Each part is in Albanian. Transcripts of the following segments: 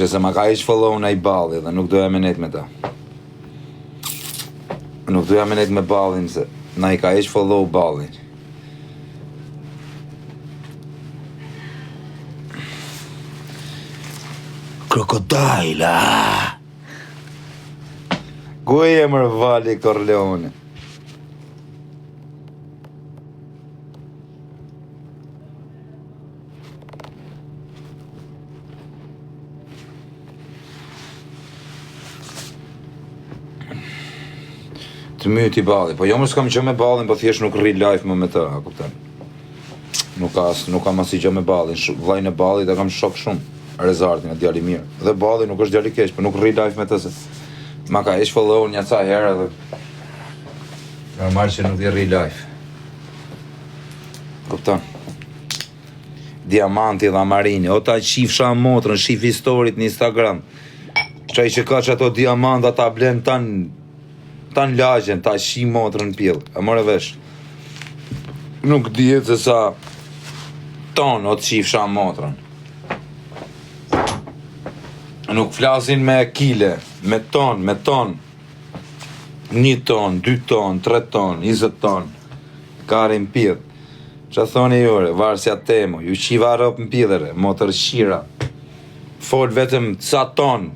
Se ma ka heq follow ai balli dhe nuk doja me nejt me ta. Nuk doja me nejt me ballin se na i ka heq follow ballin. Krokodajla! Ku je mër Vali Corleone? Të myti balli, po jo më s'kam gjë me ballin, po thjesht nuk rri live më me të, a kupton? Nuk ka nuk kam asnjë gjë me ballin, vllajin e ballit e kam shok shumë. Rezartin, e djalë i mirë. Dhe balli nuk është djalë i keq, po nuk rri live me të se ma ka heq follow një ca herë edhe normal që nuk i rri live. Kupton? Diamanti dhe Marini, o ta qifsha motrën, shif historit në Instagram. Qaj që ka që ato diamanta ta blen tan, tan lagjen, ta qi motrën në pjellë. A more vesh? Nuk dihet se sa ton o të qifsha motrën. Nuk flasin me kile, me ton, me ton. Një ton, dy ton, tre ton, 20 ton. Karin pjellë. Qa thoni ju, re, varsja temo, ju qiva rop në pjellë, re, motër qira. Fol vetëm ca ton,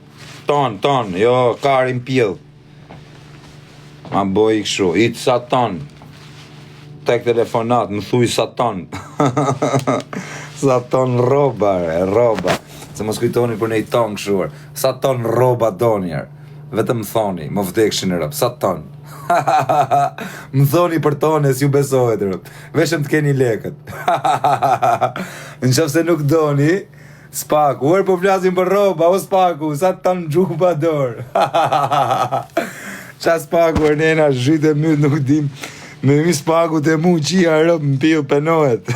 ton, ton, jo karin pjellë. Ma boj kështu, i ca ton. Tek telefonat, më thuj sa ton. sa ton rroba, re, rroba. Se mos kujtoni për nej ton kështu, re. Sa ton rroba doni, re. Vetëm më thoni, më vdekshin rëp, sa ton. më thoni për tone, s'ju besohet rëp. Vetëm të keni lekët. Në qoftë se nuk doni, spaku, ur po flasim për rroba, o spaku, sa ton xhupa dorë. Qa spaku, er nena, zhyt e myt, nuk dim. Me mi spaku të mu qia rëp në pillë penohet.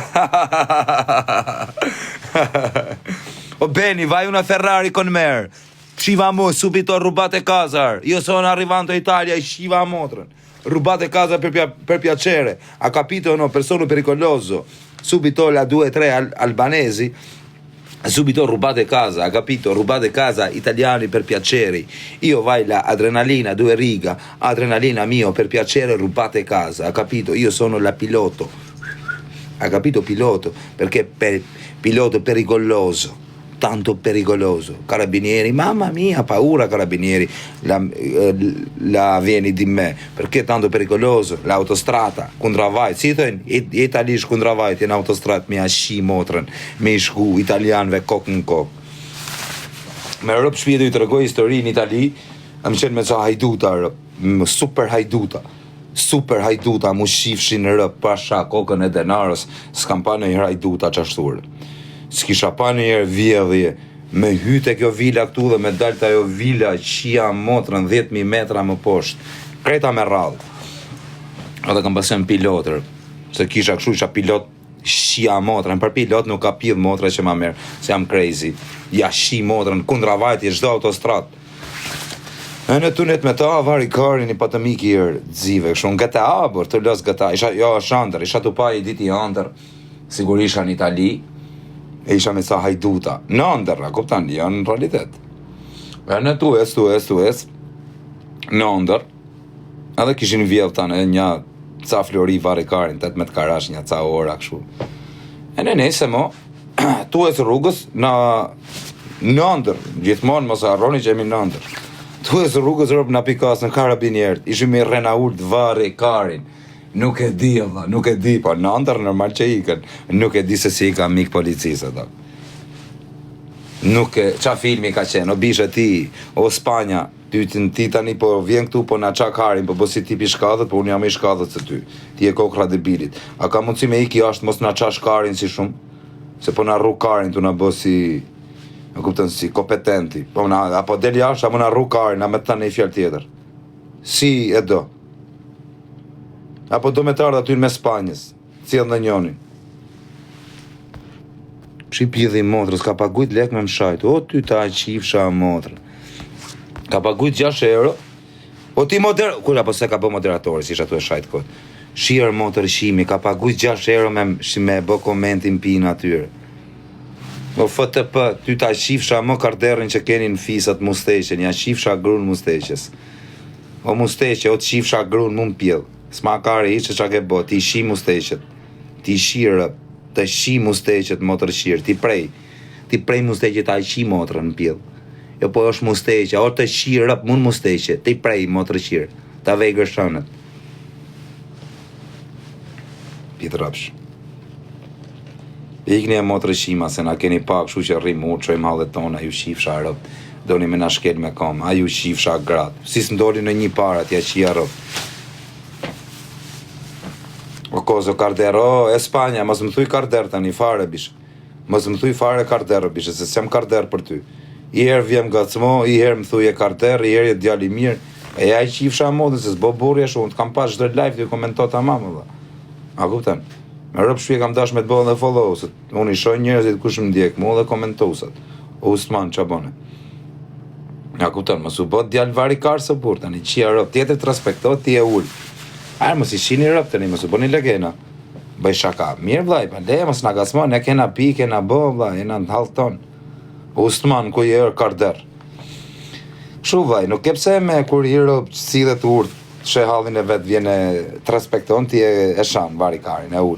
o Beni, vai una Ferrari con me. Shiva mo, subito rubate casa. Io sono arrivato in Italia e shiva motrën. Rubate casa per, pia- per piacere. Ha capito o no? Persona pericoloso. Subito la 2 3 al- albanesi. Subito rubate casa, ha capito? Rubate casa italiani per piacere. Io vai la adrenalina, due riga. Adrenalina mio, per piacere rubate casa, ha capito? Io sono la piloto. Ha capito piloto? Perché per piloto pericoloso tanto pericoloso. Carabinieri, mamma mia, paura carabinieri, la, eh, la vieni di me, perché tanto pericoloso, l'autostrada, kundravajt, si i thojnë, italisht kundravajt, në autostradë, me ja shi motrën, me i shku italianve kokë në kokë. Me rëp shpjetu i tregoj histori në Itali, am qenë me ca hajduta, rëp, super hajduta, super hajduta, mu shifshin rëp, pasha kokën e denarës, s'kam pa në hajduta qashtu rëp. S'kisha pa në herë vjedhje, me hy te kjo vila këtu dhe me dalë te ajo vila qia motrën 10.000 metra më poshtë. Kreta me radhë. Edhe kam pas qenë pilotër, se kisha kështu isha pilot shia motrën, për pilot nuk ka pidh motra që ma merr, se jam crazy. Ja shi motrën, kundravajtje çdo autostradë. E në tunet me ta, vari karin i patëm iki erë xive, kështu në GTA, bër, të los GTA, isha, jo, është ëndër, isha tu pa i diti ëndër, sigur isha në Itali, e isha me sa hajduta, në ëndër, a kupton, jo në realitet. E në tu ec, tu ec, tu ec, në ëndër, edhe kishin vjedh tanë, e një ca flori vari karin, 18 karash, një ca ora, kështu. E në nese mo, tu ec rrugës, në, në ëndër, gjithmonë mos e harroni që jemi në ëndër. Tu ec rrugës rob na pikasën karabinierët, ishim me Renault vari karin. Nuk e di, valla, nuk e di, po në ëndër normal që ikën. Nuk e di se si i ka mik policisë ato. Nuk e, qa filmi ka qenë, o bishe ti, o Spanja, ty, ti tani po vjen këtu, po na qa karin, po bo si tipi shkadhët, po unë jam i shkadhët se ty. Ti e kokra debilit. A ka mundësi me iki jashtë mos na qash karin si shumë? Se po na rru karin tu na bë si e kupton si kompetenti. Po na apo del jashtë apo na rru karin, a me të thënë një fjalë tjetër. Si e do? Apo do me të ardhë aty në mes Spanjës, sjell në njonin. Shi pidhi motrës, ka pagujt lek me mshajt. O ty ta qifsha motrën. Ka pagujt 6 euro. O ti moder... Kula, po se ka bë moderatori, si isha tu e shajt kot. Shirë motër shimi, ka pagujt 6 euro me, me bë komentin pin atyre. O FTP, ty ta qifsha më karderrin që keni në fis atë musteqen, ja qifsha grun musteqes. O musteqe, o të qifsha grun mu në pjell. S'ma kare hiç se ça ke bo, ti shi musteqet. Ti shi rëp, të shi musteqet motër qirë, ti prej. Ti prej musteqet ta qi motrën në pjell. Jo po është musteqe, o të qi rëp mu në musteqe, ti prej motër qirë, ta vej gërshënët. Pit rrafsh. Ikni e motër qima se na keni pa kështu që rrim urtë çojmë hallet tona ju qifsha robt doni me na shkel me kom a ju qifsha grat si s'mdoli në një para t'ja qija robt o kozo karder o Espanja mos më thuj karder tani fare bish mos më thuj fare karder bish se s'jam karder për ty i herë vjen ngacmo i herë më thuj e karder i herë je djalë i mirë e ja qifsha motrën se s'bo burri ashtu unë të kam pas çdo live ty komento tamam vëlla A kupton? Me rob shpie kam dash me të bo dhe follow, se unë i shoh njerëzit kush më ndjek mu dhe komentuesat. Usman, ça bone? A kupton, mos u bë djalë varikar së burr tani, qia rob, tjetër të respekto, ti e ul. Arë, mos i shini rob tani, mos u bëni legena. Bëj shaka. Mirë vllai, pa le, mos na ngacmo, ne kena pi, kena bë vllai, jena në hall ton. Usman, ku je karder. Kështu vllai, nuk ke pse me kur i rob sillet urt, sheh hallin e vet vjen e të respekton ti e, e shan varikarin e ul.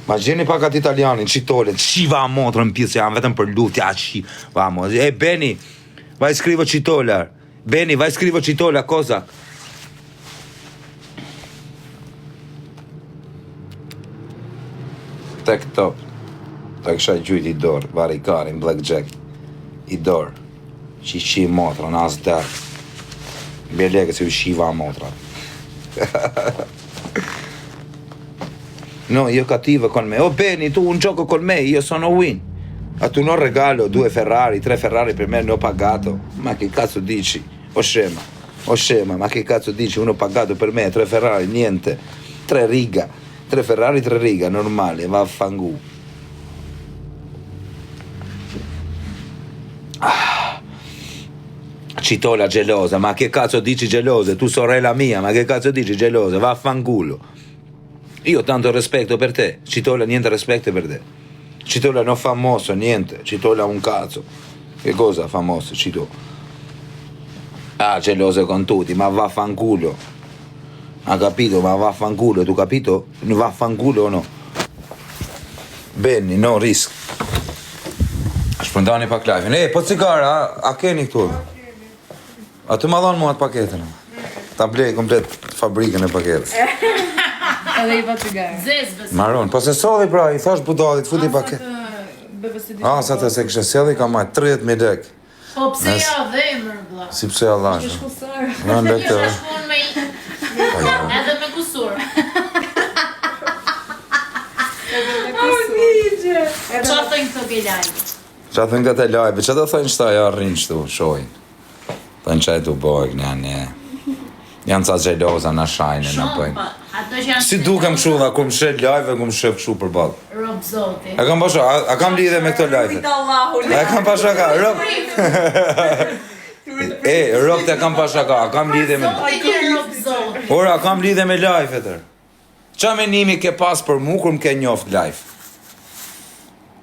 Ma gjeni pak atë italianin, Citolen, qiva motrën pjesë janë vetëm për luftë, ja qi, va mo, e Beni, vai scrivo Citola, Beni, vai scrivo Citola, Kozak. Tek top. Ta kisha gjujt i dorë, varikarin, blackjack. I dorë. Qi qi motrën, as derë. Bjeleke se ju shiva motra. No, io cattivo con me. Oh Beni, tu un gioco con me, io sono win. A tu non regalo due Ferrari, tre Ferrari per me ne ho pagato. Ma che cazzo dici? O scema, o scema, ma che cazzo dici? Uno pagato per me, tre Ferrari, niente. Tre riga, tre Ferrari, tre riga, normale, vaffanculo. Ah. Citola gelosa, ma che cazzo dici gelosa? Tu sorella mia, ma che cazzo dici gelosa? Vaffanculo. Io tanto rispetto per te, Citola niente rispetto per te. Citola non famoso, niente, Citola un cazzo. Che cosa famoso, Cito? Ah, geloso con tutti, ma vaffanculo. Ha capito? Ma vaffanculo, tu capito? Vaffanculo o no? Beni, no risk. Shpërndani pak live-in. E, po cigara, a, a keni këtu? A të ma dhonë mua atë paketën? Ta blej komplet fabrikën e paketës. Edhe i pa cigare. Zezë besa. Maron, po se solli pra, i thash budallit, futi paket. A, sa të se kishte selli, ka majt 30.000 lek. Po pse ja dhe mër vlla? Si pse ja dhash? Shku sërë. Në lek të... Kisha shkuar me Po, jo. edhe me kusur. Qa thënë këto gelaj? Qa thënë këtë live, qa të thënë qëta ja rrinë qëtu, shojnë. Thënë që e tu bojë, ne, ne. Janë ca gjeloza, na shajnë, na Shumë, bëjnë. pa. Ato që janë Si dukem kështu dha, kur më sheh live, kur më sheh kështu përballë. Rob zoti. A kam pasha, a, a kam lidhje me këto live? Allahu. A kam pasha ka, rob. E, rob të kam pasha ka, a kam lidhje me... Zoti je rob zoti. Ora, a kam lidhje me live etër. Qa menimi ke pas për mu kur më ke njoft live?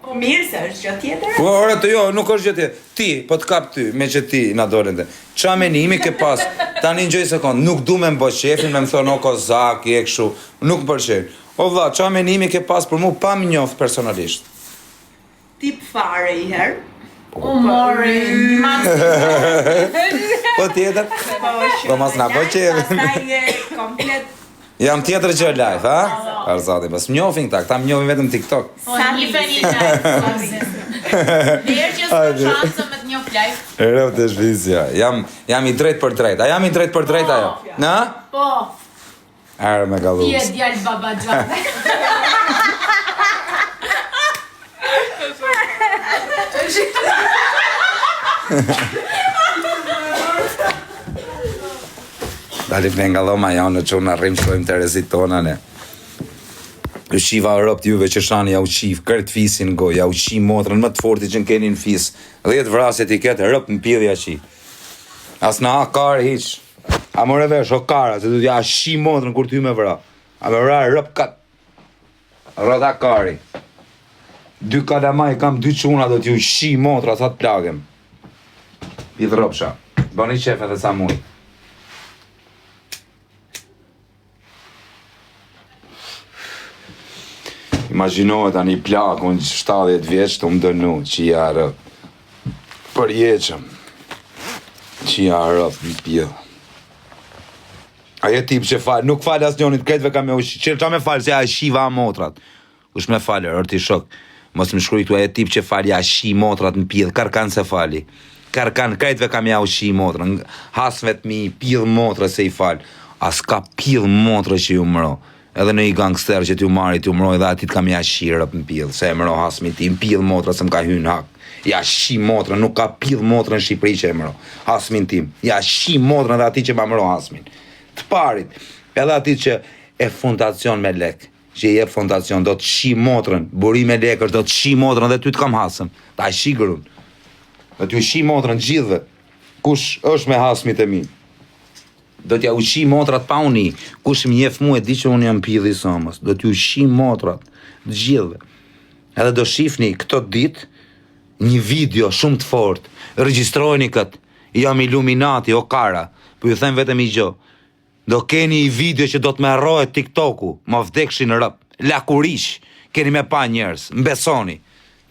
Po mirë se është gjë tjetër. Po, ora të jo, nuk është gjë tjetër. Ti, po të kap ty, me që ti na dolën te. Qa menimi ke pas? Tani ngjoj sekond, nuk du me më bë qefin, me më thonë o kozak, je kështu. Nuk më pëlqen. O vlla, qa menimi ke pas për mu pa më njoft personalisht? Tip fare i herë. U mori. Mas Po tjetër? Po që. Po mos na bë qefin. Pastaj je komplet Jam tjetër gjë live, ha? Par zoti, po s'mnjohin këta, këta më njohin vetëm TikTok. Po një feni live. Derë që s'ka shansë me të njoh live. Rëp të shpizja. Jam jam i drejt për drejt. A jam i drejt për drejt ajo? Na? Po, Arë me ti je gallus. djalë babaxhan. Dalim ne nga dhoma jonë, që unë arrim shkojmë të rezit tona ne. Ju qiva ropt juve që shani ja u qif, kërët fisin goj, ja u qi motrën më të forti që në keni në fis. 10 vrasjet i ketë, rëp në pidhja qi. As në a karë hiq. A more vesh, o kara, se do t'ja shi motrën kur ty me vra. A me vra rëp kat. Rrota kari. Dy kalamaj kam dy çuna do t'ju shi motra sa të plakem. I dhropsha. Bëni qef edhe sa muj. Imagjinohet tani plak, unë 70 vjeç të më dënu, që ja rëp. Përjeqëm. Që ja rëp, më pjell. Ajo tip që fal, nuk fal asnjonit, krejtve kam me u shi, që me fal se ja shiva motrat. Kush me fal, or ti shok. Mos më shkruaj këtu ajo tip që fal ja shi motrat në pidh, karkan se fali. Karkan krejtve kam ja u shi motrën. Hasme të mi pidh motra se i fal. As ka pidh motra që ju mro. Edhe në i gangster që t'ju marri t'ju mroj dhe atit kam ja shi rëp në pidh, se e mro hasmi ti, në pidh motra se më ka hynë hak. Ja shi motrën, nuk ka pidh motrën në Shqipëri që e mro. Hasmin tim. Ja shi motrën dhe ati që ma mro hasmin. Të parit, edhe ati që e fundacion me lek që i jep fondacion, do të shi motrën, burime lekësh, do të shi motrën dhe ty të kam hasëm. Ta shi grun. Do t'ju shi motrën gjithëve. Kush është me hasmit e mi? Do t'ja u shi motrat pa uni. Kush më njeh mua e di që unë jam pidhi somës. Do t'ju shi motrat të gjithëve. Edhe do shifni këto ditë një video shumë të fortë. Regjistrojeni këtë. Jam Illuminati o kara. Po ju them vetëm një gjë. Do keni i video që do të merrohet TikToku, më vdekshin rëp. Lakuriq, keni me pa njerëz, më besoni.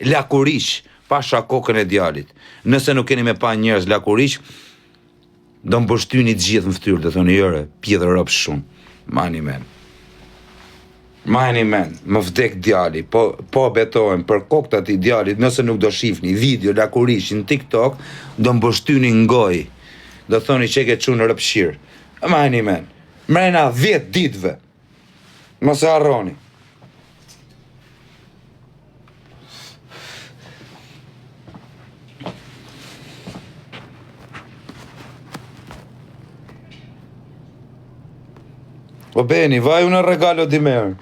Lakuriq, pasha kokën e djalit. Nëse nuk keni me pa njerëz lakuriq, do më pështyni të gjithë në fytyrë, do thoni jëre, pidh rëp shumë. Mani men. Mani men, më vdek djali, po, po betohem për kokë të atij djalit, nëse nuk do shifni video lakuriq në TikTok, do më pështyni në gojë. Do thoni që ke çunë rëpshir. Mani men, mrena 10 ditëve. Mos e harroni. O Beni, vaj unë regalo di merë.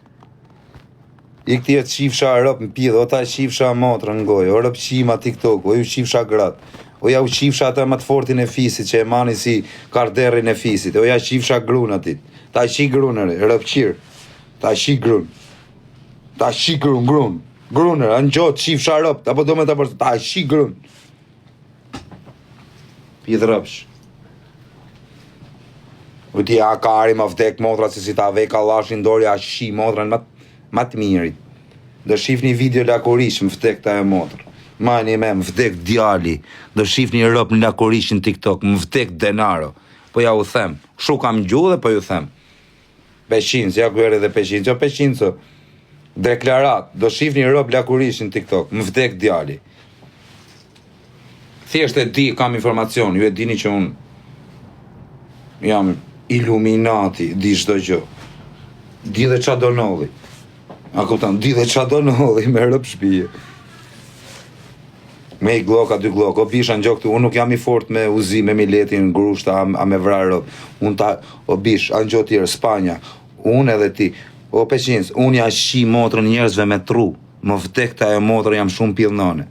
I këti e qifsha rëp në pidh, o ta qifsha motrën në gojë, o rëp qima TikTok, o ju qifsha grat, o ja u qifsha ata më të fortin e fisit që e mani si karderrin e fisit, o ja qifsha grun atit, ta qi grun ere, rëp qirë, ta qi grun, ta qi grun, grun, grun ere, në gjotë qifsha rëp, apo do me ta përse, ta qi grun. Pidh rëpsh. U ti a kari më vdek motra se si ta ve kallashin dorë ja shi motrën më më të mirit. Do shifni video lakuriq më vdek ta e motër. Mani me më vdek djali. Do shifni rëp në lakuriq në TikTok, më vdek denaro. Po ja u them, shu kam gjuhë dhe po ju them. Peqinc, ja ku erdhi dhe Peqinc, jo Peqinco. Deklarat, do shifni rob lakuriq në TikTok, më vdek djali. Thjesht e di, kam informacion, ju e dini që unë jam Illuminati, di çdo gjë. Di dhe ça do ndodhi. A kupton, di dhe ça do ndodhi me rëp shpije. Me i Glock a dy Glock, o bisha në gjokë unë nuk jam i fort me uzi, me miletin, grushta, a, a me vra rëp. Unë ta, o bish, a në gjo tjerë, Spanja, unë edhe ti, o Peqins, unë ja shi motrën njerëzve me tru, më vdek ta e motrën jam shumë pillnone.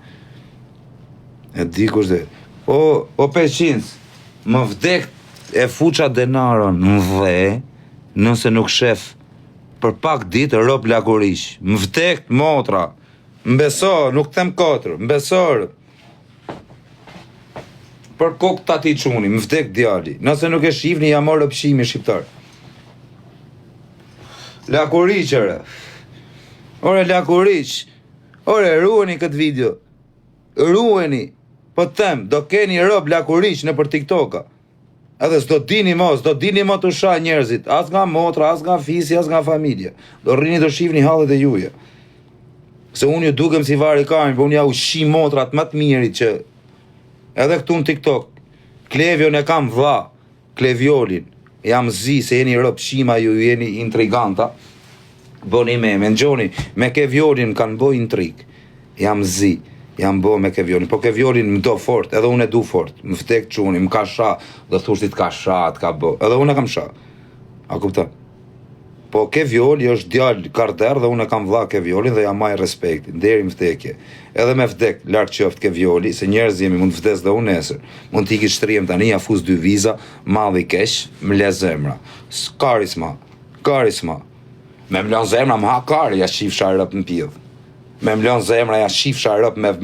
E di kush dhe. O, o Peqins, më vdek e fuqa denaron në dhe, nëse nuk shef për pak ditë rob lakuriq. Më vdek motra. Më beso, nuk them kotër, më beso. Për kokë të atij çuni, më vdek djali. Nëse nuk e shifni, jam orë pshimi shqiptar. Lakuriq, ore. Ore, lakuriq. Ore, rueni këtë video. Rueni. Po të them, do keni rob lakuriq në për TikToka. Edhe s'do dini mo, s'do dini mo të sha njerëzit, as nga motra, as nga fisi, as nga familja. Do rrini të shifni hallet e juja. Se unë ju dukem si vari karin, po unë ja u shi motrat më të mirit që edhe këtu në TikTok, Klevion e kam vlla, Kleviolin, jam zi se jeni rob shima ju jeni intriganta, Bëni me, me ngjoni, me Keviolin kanë bo intrig. Jam zi, jam bo me Keviolin, po Keviolin më do fort, edhe unë e du fort, më vdek çuni, më ka sha, do thush ti të ka sha, të ka bo, edhe unë e kam sha. A kupton? Po Kevioli është djalë karder dhe unë e kam vlla Keviolin dhe ja maj respektin, deri në vdekje. Edhe me vdek, larg qoftë Kevioli, se njerëz jemi, mund të vdes dhe unë nesër. Mund të iki shtrihem tani, ja fus dy viza, malli keq, më le zemra. Kari s'ma, kari s'ma. Me më lënë zemra, më ha kari, ja qifsha rëp në pidh. Me më lënë zemra, ja qifsha rëp me,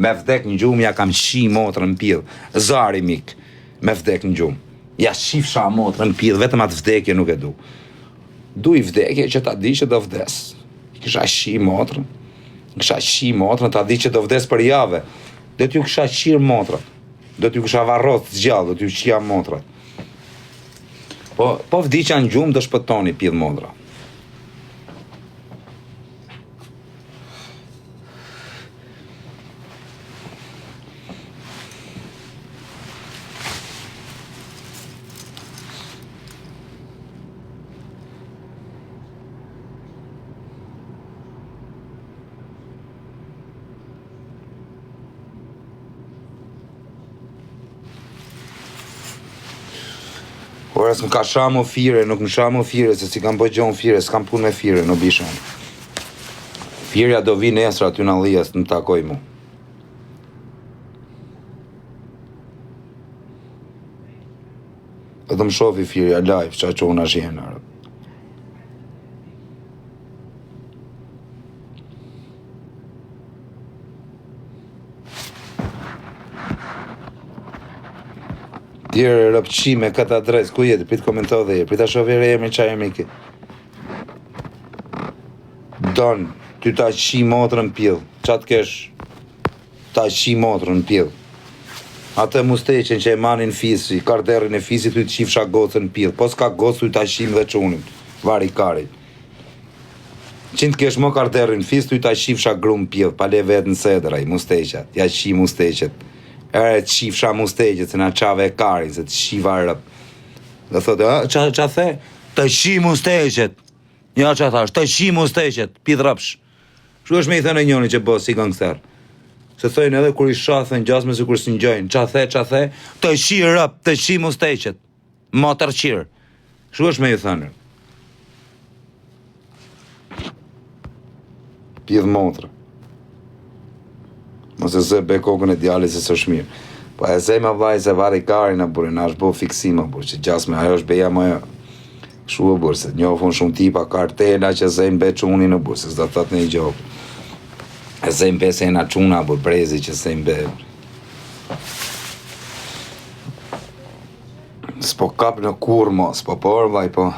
me vdek në gjumë, ja kam qi motrën në pidh. Zari mik, me vdek në gjumë. Ja qifsha motrën në pidh, vetëm atë vdekje nuk e du. Du i vdekje që ta di që do vdes. Kisha qi motrën, kisha qi motrën, ta di që do vdes për jave. Do t'ju kisha qirë motrat. Do t'ju kisha varros gjallë, do t'ju qia motrat. Po, po vdiqa në gjumë do shpëtoni pidh motra. Ora s'më ka sha mo fire, nuk më sha mo fire, se si kam bo gjonë fire, s'kam punë me fire, në bishën. Firja do vi nesër aty në Allias, të më takoj mu. Do të më shofi firja live, qa që unë ashtë jenë, Tjerë rëpqi me këtë adresë, ku jeti, prit komento dhe je, prit ta shoh vere emrin, qa emri ke. Don, ty ta qi motrën pidh, qa të kesh, ta qi motrën pidh. Atë musteqen që e manin fisi, karderrin e fisit, ty të qifsha gocën pidh, po s'ka gocë, ty ta qim dhe çunin, vari karit. Qin të kesh mo karderrin fis ty ta qifsha grum pidh pa le vet në sedër ai musteqat ja qi musteqet ere të qifsha musteqet se na çave karin se të qiva rëp dhe thotë a ça ça the të qi musteqet ja ça thash të qi musteqet pidh rrapsh kështu është me i thënë njëri që bë si gangster se thojnë edhe kur i shathen gjasme sikur s'i ngjojnë ça the ça the të qi rëp të qi musteqet Motër qir. Kështu është me i thënë. Pidh motrë. Mos e zë be kokën e djalit se s'është mirë. Po e zej më vllai se varri karin a burrin, na është bo fiksim a burr, që gjasme ajo është beja më kështu o burr, se njohun shumë tipa kartela që zejnë be çunin o burr, se s'do të thotë një gjë. E zejnë be se jena çuna burr, brezi që zejnë be. S'po kap në kurr mo, s'po por vaj po.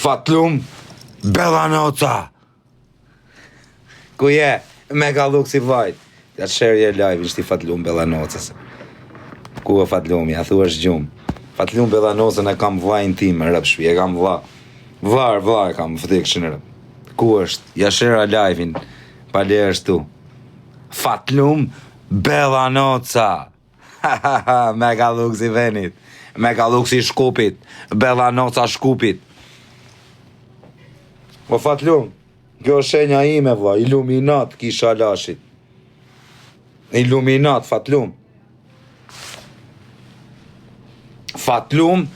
Fatlum Bellanoca. Ku je? Mega Luksi vllajt. Ja share live ishte Fatlum Bellanocës. Ku e Fatlumi? A thua është gjumë? Fatlum Bellanocën e kam vllajin tim, rëp shpi, e kam vlla. Vlla, vlla e kam vdekshin rëp. Ku është? Ja share live-in. Pa le është tu. Fatlum Bellanoca. Ha ha ha, Mega Luksi venit. Mega Luksi Shkupit. Bellanoca Shkupit. O Fatlum, Kjo është shenja ime vlla, iluminat kisha lashit. Iluminat, Fatlum. Fatlum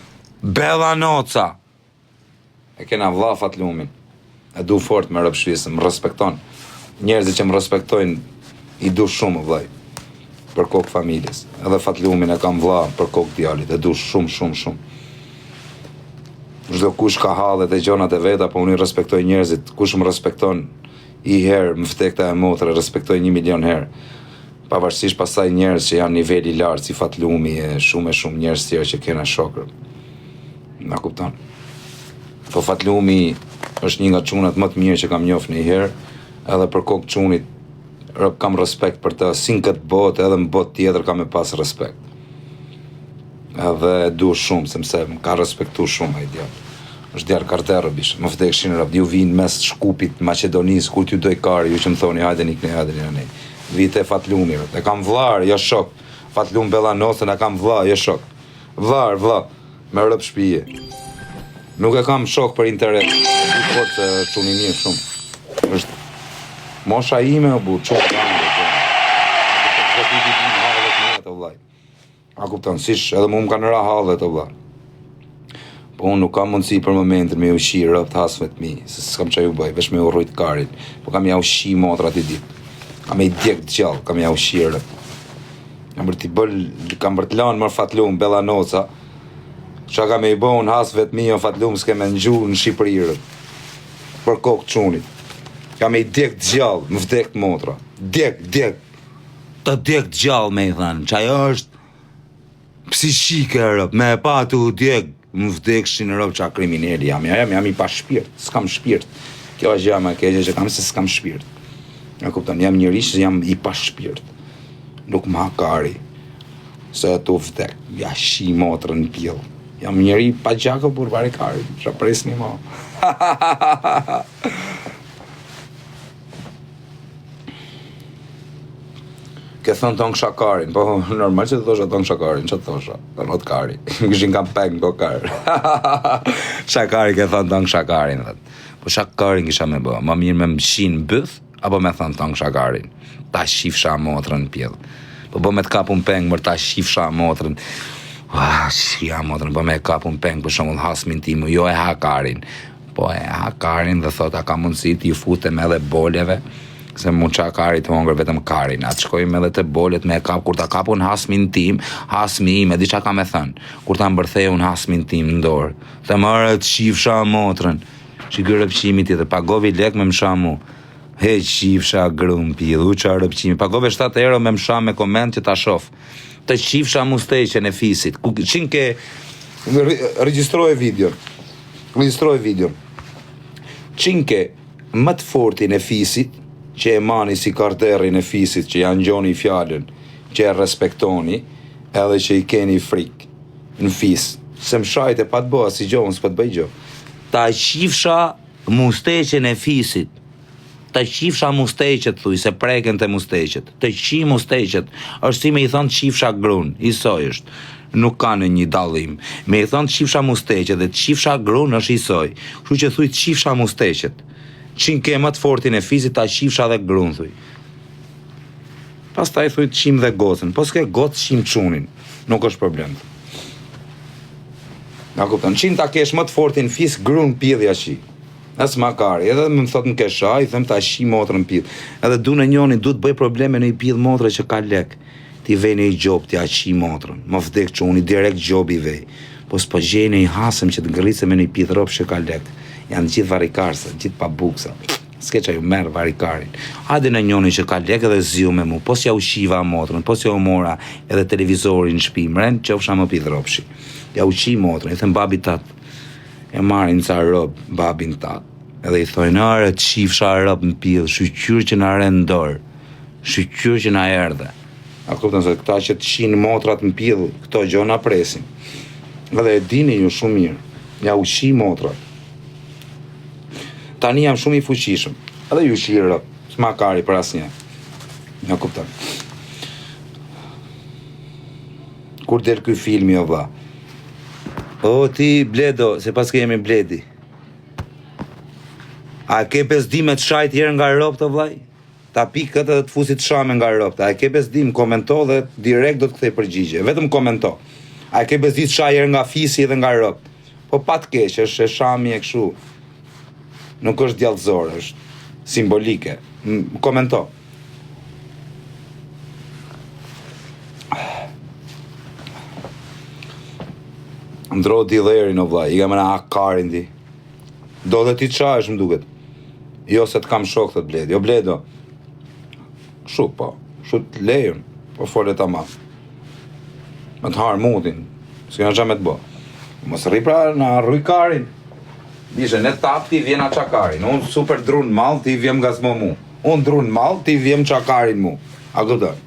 Bellanoca. E kena vlla Fatlumin. E du fort me rëp shpisë, më respekton. Njerëzit që më respektojnë, i du shumë vllaj. Për kokë familjes. Edhe Fatlumin e kam vlla për kokë djalit. E du shumë, shumë, shumë. Çdo kush ka hallet e gjonat e veta, po unë i respektoj njerëzit, kush më respekton i herë, më vdekta e motra, respektoj një milion herë. Pavarësisht pastaj njerëz që janë nivel i lartë si Fatlumi e shumë e shumë njerëz tjerë që kena shokër. Na kupton. Po Fatlumi është një nga çunat më të mirë që kam njoft ndonjëherë, edhe për kokë çunit kam respekt për të, si në këtë botë edhe në botë tjetër kam me pas respekt. Edhe e du shumë, sepse më ka respektu shumë ai djalë. Është djalë karter bish, më vdekshin rob, ju vinë mes Shkupit, Maqedonisë, kur t'ju doj kari, ju që më thoni hajde nikne, hajde një ne. Vi te Fatlumi, rob. E kam vllar, jo shok. Fatlum Bellanocën e kam vlla, jo shok. Vllar, vlla, me rob shpije. Nuk e kam shok për interes. E di fort se është çun i mirë shumë. Është. Mosha ime o burrë, çon bange, gjëna. Çdo ditë i bin hallet në jetë, o vllai. A kupton, sish edhe mu më kanë ra hallet, o vlla. Po unë nuk kam mundësi për momentin me ju shi robt hasmve të mi, se s'kam ça ju bëj, veç me ju rrujt karin. Po kam ja u shi motrat i ditë. Kam e i djeg të gjallë, kam ja u shi robt. Kam për t'i bërë, kam për të lanë mër fatlum, bella noca. Ça kam me i bë unë hasmve të mi, o fatlum, s'ke me ngju në Shqipëri robt. Për kokë çunit. Kam me i djeg të gjallë, më vdekt motra. Djeg, djeg. Të djeg të gjallë me i thanë, që ajo është psiqike rob, me e pa tu u djeg, më vdekshin rob ça krimineli jam, jam, jam i pa shpirt, s'kam shpirt. Kjo është gjëja më e keqe që kam se s'kam shpirt. E kupton, jam njeri që jam i pa shpirt. Nuk më ha kari, se tu vdek, ja shi motrën në pjell. Jam njeri pa gjak o burrë varikari, ça presni mo. Ke thënë tonë kisha karin, po normal që të thosha tonë kisha karin, që të thosha, të not kari, më kishin kam peng po kar. Shakari ke thënë tonë kisha karin, thët. Po ça karin kisha me bë, ma mirë me më qi n'byth, apo me thënë tonë kisha karin, ta qifsha motrën në pjell. Po bë me të kapun peng, mër ta qifsha motrën, Ah, shia motrën, po me e kapun peng, për shembull hasmin tim, jo e ha karin, Po e ha karin dhe thot a ka mundësi t'i futem edhe boleve se mu ça kari të hongër vetëm karin a të shkojmë edhe te bolet me e kap kur ta kap unë hasmin tim hasmi im e di ça ka me thënë kur ta mbërthej unë hasmin tim në dorë them ore të qifsha motrën që ky rrëpqimi tjetër pagovi lek me më sha mu he qifsha grun pill u ça rrëpqimi pagove 7 euro me më sha me koment që ta shof të qifsha musteqen e fisit ku qin ke regjistroje videon Regjistroje videon. Çinke më të fortin e fisit, që e mani si karterrin e fisit, që ja ngjoni fjalën, që e respektoni, edhe që i keni frikë në fis. Se më shajte pa të bëha si gjo, unë s'po të bëj gjo. Ta qifsha musteqen e fisit. Të qifsha musteqet thuj se preken te musteqet. Të qi musteqet është si me i thënë qifsha grun, isoj është. Nuk ka ndonjë dallim. Me i thënë qifsha musteqet dhe qifsha grun është isoj. Kështu që thuj qifsha musteqet. Çin ke më të fortin e fisit ta qifsha dhe grun thuj. Pastaj thuj të qim dhe gocën. Po s'ke gocë qim çunin. Nuk është problem. Na kupton, çin ta kesh më të fortin fis grun pidhja qi. As ma kari, edhe më thot më ke sha, i them ta qi motrën pill. Edhe du në njoni, du të bëj probleme në i pill motre që ka lek. T'i vej në i gjobë, t'ja qi motrën. Më vdek çuni, direkt gjobi i vej. Po s'po gjej në i hasëm që të ngricem me në i pill rob që ka lek. Janë gjithë varikarsa, gjithë pabuksa. S'ke ça ju merr varikarin. Hajde në njoni që ka lek edhe ziu me mu. Po s'ja u qiva motrën, po s'ja u mora edhe televizorin në shtëpi, mren, qofsha më pill robshi. Ja u qi motrën, i them babit tat. E marrin ca rob babin tat edhe i thojnë ore të qifsha rob në pill shyqyr që na re në dorë shyqyr që na erdhe a kupton se këta që të qinë motrat në pill këto gjona presin edhe e dini ju shumë mirë ja u qi motrat tani jam shumë i fuqishëm edhe ju qi rob s'ma kari për asnjë ja kupton Kur del ky filmi o vlla? O ti Bledo, se paske emrin Bledi. A ke bezdi me të shajt herë nga robt o vllai? Ta pi këtë dhe të fusi të shame nga robt. A e ke bezdi, më komento dhe direkt do të kthej përgjigje. Vetëm komento. A e ke bezdi të shaj herë nga fisi dhe nga robt? Po pa të keq, është e shami e kështu. Nuk është djallëzore, është simbolike. M komento. Ndro dillerin o vllai, i ka më na hakarin ti. Do dhe ti çahesh më duket. Jo se të kam shok thot Bledi. O Bledo. Shu po, shu të lejën, po fole tamam. Me të harë mutin, s'kena ça me të bo. Mos rri pra na rruj karin. Dishe, ne tap ti vjen a karin. Unë super drun mall, ti vjen ngacmo mu. Unë drun mall, ti vjen ça karin mu. A kupton?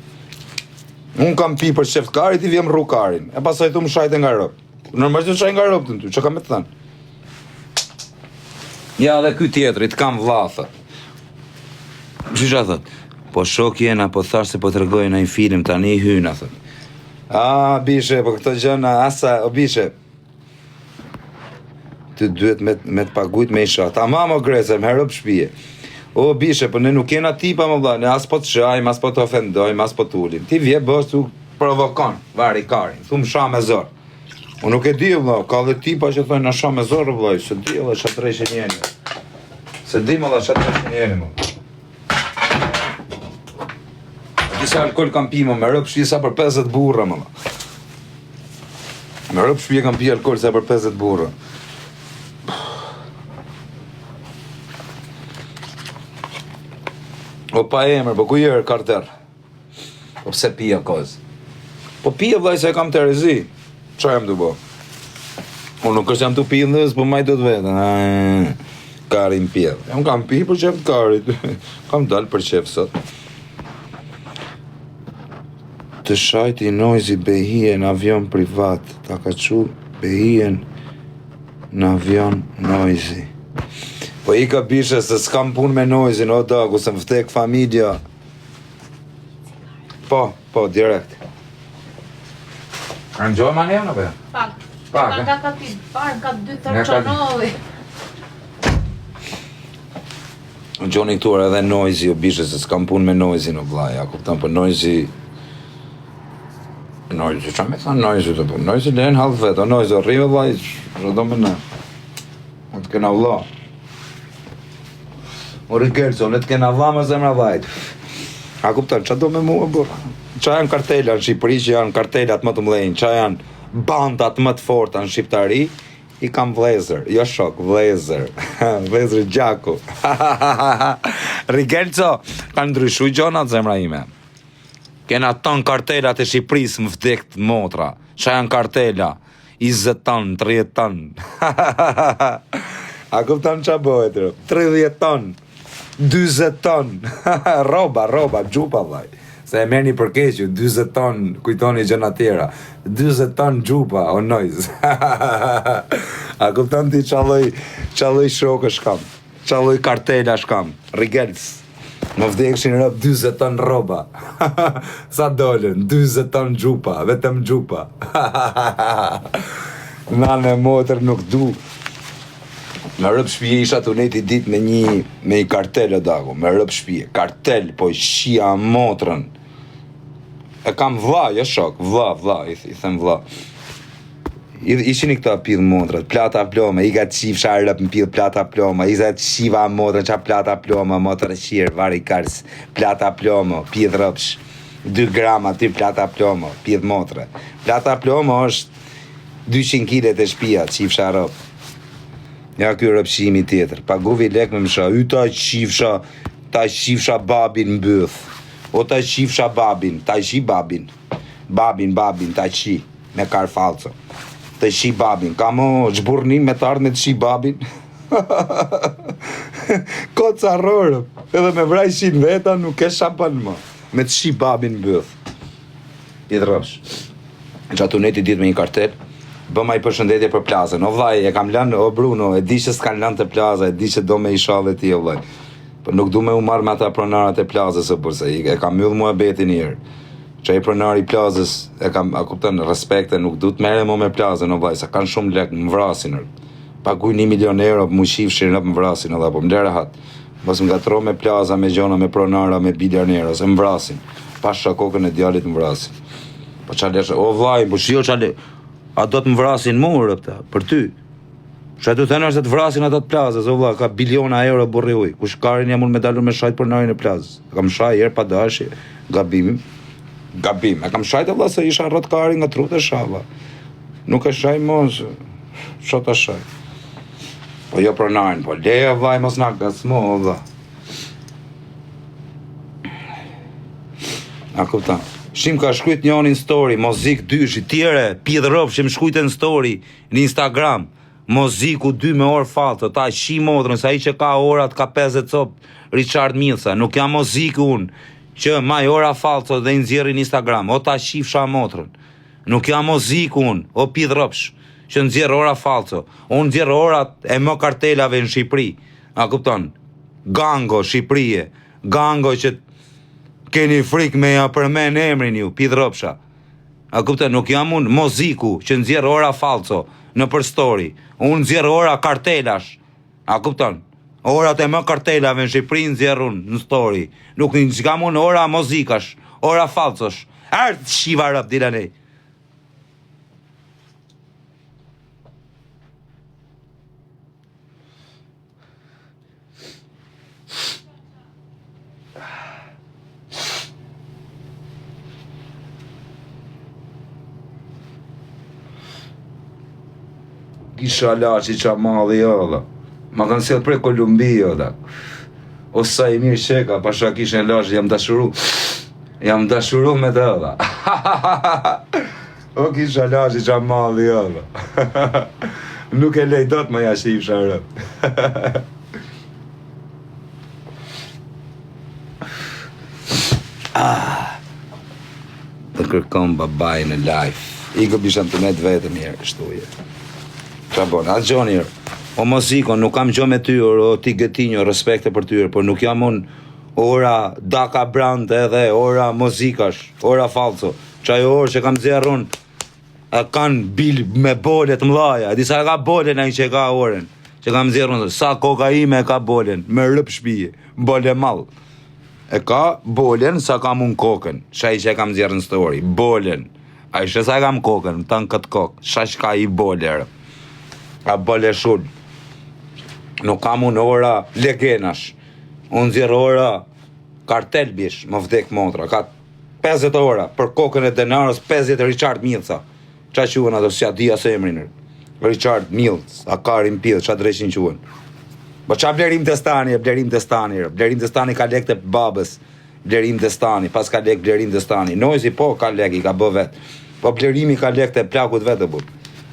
Unë kam pi për qef kari, ti vjen rru karin. E pastaj thu më shajte nga robt. Normal që shaj nga robt ty, çka kam me të thënë? Ja dhe ky tjetri, të kam vlla, thot. Qysh thot? Po shok jena, po thash se po tregoj në një film, tani i hyna, thot. A, bishe, po këto gjëna, asa, o bishe. Ty duhet me, me të pagujt me i sha. Tamam o grece, më herëp shpije. O bishe, po ne nuk jena tipa më vlla, ne as po të shajmë, as po të ofendojmë, as po të ulim. Ti vje bësh tu provokon, vari karin, thu më sha me zor. Unë nuk e di vlla, ka dhe tipa që thonë na sha me zor vlla, s'e di vlla çfarë dreqin jeni. S'e di vlla çfarë dreqin jeni më. Disa alkool kam pi më me rëp shpi sa për 50 burra më. Me rëp shpi kam pi alkool sa për 50 burra. O pa emër, po ku je Carter? Po pse pija koz? Po pija vllai se e kam terezi. Ça jam tu bo? Unë nuk është jam tu pi ndës, po maj do të vetën. Karin pjedh. Unë kam pi për qef të karit. kam dal për qef sot. Të shajti Noizi Behije në avion privat. Ta ka çu Behijen në avion Noizi. Po i ka bishe se s'kam punë me Noizin, o daku, se më vdek familja. Po, po, direkt. A në gjojë ma një, apo jo? Pak. Pak, Nga eh? ka kapi parë, ka dy Nga kapi. tërçonovi. Gjoni këtu edhe Noizi, o bishe, se s'kam punë me Noizin, o vllai, a kupton, po Noizi... Noizi, ça me thonë Noizi, të po, Noizi lën hall vetë, o Noizi, o rri o vllai, që do me ne. O të kena vlla. O Rikelso, ne të kena vlla më zemra vllajt. A kupton, ça do me mua, burra? Ça janë kartela në Shqipëri, që janë kartelat më të mëdhenj, ça janë bandat më të forta në Shqiptari, I kam vllezër, jo shok, vllezër. Vllezër gjaku. Rigelco, kanë ndryshu gjonat zemra ime. Kena ton kartelat e Shqipërisë më vdekt motra. Ça janë kartela? 20 ton, 30 ton. A kupton ça bëhet? 30 ton. 40 ton. Rroba, rroba, xhupa vllai. Se e merrni për keq ju, 40 ton kujtoni gjëra tjera. 40 ton xhupa o Noiz. A kupton ti ça lloj ça lloj shokësh kam? Ça lloj kartelash kam? Rigels. Më vdekshin rob 40 ton rroba. Sa dolën? 40 ton xhupa, vetëm xhupa. Nanë e motër nuk du. Me rëp shpije isha tu nejt i dit me një me një kartel o daku, me rëp shpije, kartel, po shia motrën. E kam vlla, jo shok, vlla, vlla, i, i them vlla. I, ishin i këta pidh motrat, plata ploma, i ka qifsha rëp në pidh plata ploma, i ka qiva motrën, qa plata ploma, motër qirë, vari kars, plata plomo, pidh rëpsh, 2 grama ty plata plomo, pidh motre. Plata plomo është 200 kile te shpia, qifsha rëp. Ja ky rëpshimi tjetër. Paguvi lek me më sha. Y ta qifsha, ta qifsha babin mbyth. O ta qifsha babin, ta qi babin. Babin, babin, ta qi. Me kar falco. Të qi babin. Ka mo zhburrni me të ardhë me të qi babin. Ko carrorë. Edhe me vraj qin veta nuk e shapan më. Me të qi babin mbyth. I rrofsh. Isha tu nejt i ditë me një kartel, bëma i përshëndetje për plazën. O vllai, e kam lënë, o Bruno, e di që s'kanë lënë te plaza, e di që do me ishalle ti, o vllai. Po nuk du me u marrë me ata pronarat e plazës, o burse, e kam mbyll muhabetin një herë. Që ai pronari i plazës, e kam, a kupton, respekte, nuk du të merrem mo me plazën, o vllai, se kanë shumë lek, më vrasin. Paguj një milion euro, mu qifshin, më vrasin, edhe po më lë rehat. Mos më ngatërro me plaza, me gjona, me pronara, me bilionera, se më vrasin. Pasha kokën e djalit më vrasin. Po ça lesh, o vllai, po shio ça le. A do të më vrasin mu rëpta, për ty. Çka të thënë është të vrasin ata të plazës, o vlla, ka biliona euro burri uj. Kush karin jam unë me dalur me shajt pronarin e plazës. E kam shaj herë pa dashje, gabim. Gabim. E kam shajt vlla se isha rrot kari nga trutë e shava. Nuk e shaj mo, se ça ta shaj. Po jo pronarin, po leja vllai mos na ngacmo o vlla. A kupton? Shim ka shkrujt njoni në story, mozik dyshi, tjere, pidh rrofsh, më shkrujt në story, në Instagram, moziku dy me orë faltë, ta shi motrën, se ai që ka orat ka 50 cop, Richard Millsa, nuk jam moziku unë, që maj ora faltë dhe i nxjerri në Instagram, o ta shifsha motrën. Nuk jam moziku unë, o pidh rrofsh, që nxjerr ora fallco. Unë nxjerr orat e më kartelave në Shqipëri. A kupton? Gango Shqipërie, gango që keni frikë me ja përmen emrin ju, pidh rrofsha. A kupton? Nuk jam unë moziku që nxjerr ora fallco nëpër story. Unë nxjerr ora kartelash. A kupton? Orat e më kartelave në Shqipëri nxjerr unë në story. Nuk s'kam unë ora mozikash, ora falcosh. Erdh shiva rëp dilanej. Kisha laçi qa madhi o Ma kanë sjellë prej Kolumbi o da. O sa i mirë qeka, pasha kishin e laçi, jam dashuru. Jam dashuru me të dhe. O kisha laçi qa madhi o da. Nuk e lej dot më ja qifsha rëp. ah. Të kërkon babai në live. Iko bisha të met vetëm njëherë, kështu je. Qa bon, atë gjo njëherë. O mos iko, nuk kam gjo me ty, o, o ti gëtinjo, respekte për ty, por nuk jam unë ora daka brand edhe ora mozikash, ora falso. Qajo orë që kam nxjerrë unë, e kanë bil me bole të mdhaja, e di sa e ka bolen ai që e ka orën, që kam nxjerrë unë, sa koka ime e ka bolen, me rëp shpije, bole mall. E ka bolen sa kam unë kokën, qaj që e kam nxjerrë në story, bolen. A i sa e kam kokën, të në këtë kokë, sa që ka i bole, rëp. A bole shul. Nuk kam unë ora legenash, unë nxjerr ora kartel bish, më vdek motra, ka 50 ora për kokën e Denaros 50 Richard Millsa. Ça quhen ato s'ja di as emrin. Richard Mills, a Karin Pill, ça dreqin quhen. Po ça Blerim Destani, e Blerim Destani, Blerim Destani ka lek të babës. Blerim Destani, pas ka lek Blerim Destani. Noizi po ka lek, i ka bë vet. Po Blerimi ka lek të plakut vet e but.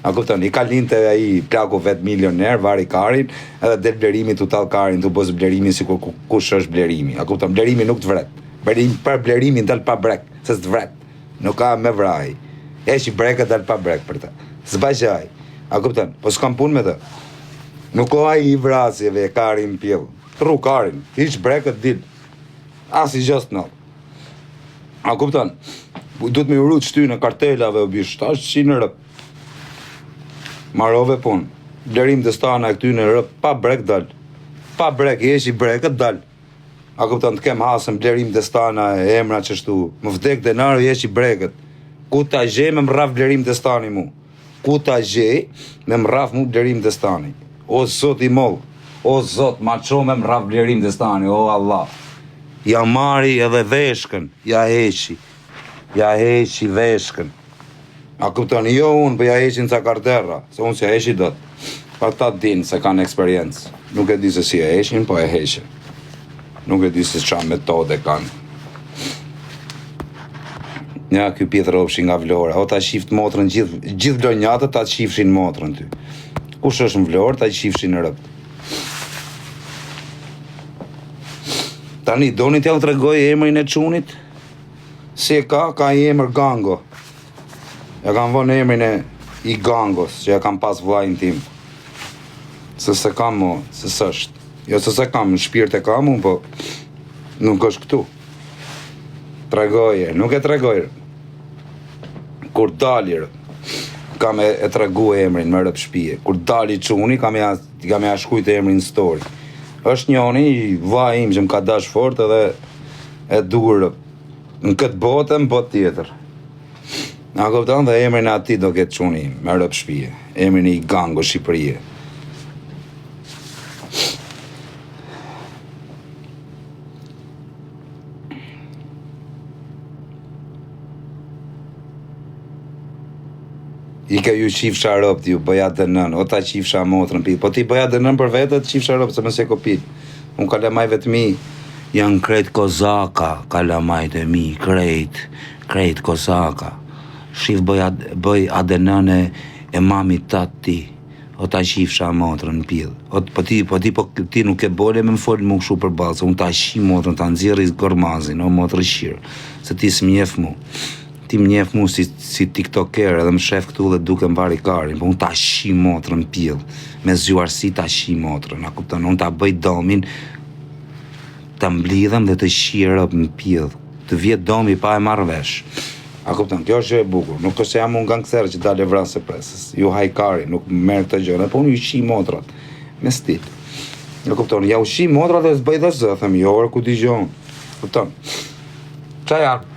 A kupton, i ka linte ai plaku vet milioner, vari karin, edhe del Blerimi tu tall karin, tu bës Blerimi sikur kush është Blerimi. A kupton, Blerimi nuk të vret. Blerim, për Blerimin dal pa brek, se s'të vret. Nuk ka me vraj. Heq brekët dal pa brek për të. S'ba gjaj. A kupton? Po s'kam punë me të. Nuk o ai i vrasjeve e karin pjell. Rru karin, hiq brekët dil. As i gjë s'të A kupton? Duhet me uru të shty në kartelave o bish, tash që në rëp. Marove punë. Blerim Destana e këty në rëp, pa brek dal. Pa brek, heqi brekët dal. A kupton të kem hasën Blerim Destana e emra qështu. Më vdek Denaro i heqi brekët. Ku ta gjej me më rraf Blerim Destani mu? Ku ta gjej me më rraf mu Blerim Destani? O zot i moll, o zot ma ço me më rraf Blerim Destani, o Allah. Ja mari edhe veshkën, ja heqi. Ja heqi veshkën. A kupton, jo unë, po ja heqin ca karterra, se unë s'ja heqi dot. Ata din se kanë eksperiencë. Nuk e di se si e heqin, po e heqin. Nuk e di se ça metode kanë. Ja, ky pidh ropshi nga Vlora. O ta qift motrën gjithë gjithë vlonjatët ta qifshin motrën ty. Kush është në Vlorë ta qifshin rëpt. Tani doni t'jau tregoj emrin e çunit? Si e ka, ka i emër Gango. Ja kam vënë emrin e i Gangos, që ja kam pas vllajin tim. Se se kam mo, se s'është. Jo se se kam, në shpirt e kam unë, po nuk është këtu. Tregoje, nuk e tregoj. Kur dali, kam e, e tregu emrin me rëp shpije. Kur dali çuni, kam ja, kam ja shkrujt emrin në story. është njoni, vllai im që më ka dash fort edhe e dur në këtë botë e në botë tjetër. A kupton dhe emrin e atij do ketë çuni im, me rëp shpije. Emrin e i gango Shqipërie. I ka ju qifsha robt, ju bëja dënën, o ta qifsha motrën, pi. Po ti bëja dënën për vete, të qifsha robt, se më se kopil. Unë kalamajve të mi janë krejt kozaka, kalamajt e mi, krejt, krejt kozaka. Shif bëj, bëj ADN-në e, e mamit tat ti. O ta qifsha motrën në pjell. O po ti, po ti, po ti nuk e bole me më fol mu kështu përballë, se unë ta qi motrën, ta nxjerri gërmazin, o motrë qirë, se ti s'më njeh mu. Ti më njeh mu si, si tiktoker edhe më shef këtu dhe duke mbari karin, po unë ta qi motrën në pjell, me zgjuarsi ta qi motrën, a kupton, unë ta bëj domin, ta mblidhem dhe të qi rëp në pjell, të vjet domi pa e marrë vesh. A kupton, kjo është gjë e bukur, nuk është se jam unë gangster që dalë e vras e presës, ju haj kari, nuk merr këto gjëra, po unë ju qi motrat, me stil. E kupton, ja u qi motra dhe s'bëj dhe zë, them, jo, ore, ku di gjë unë. Kupton. Ça janë?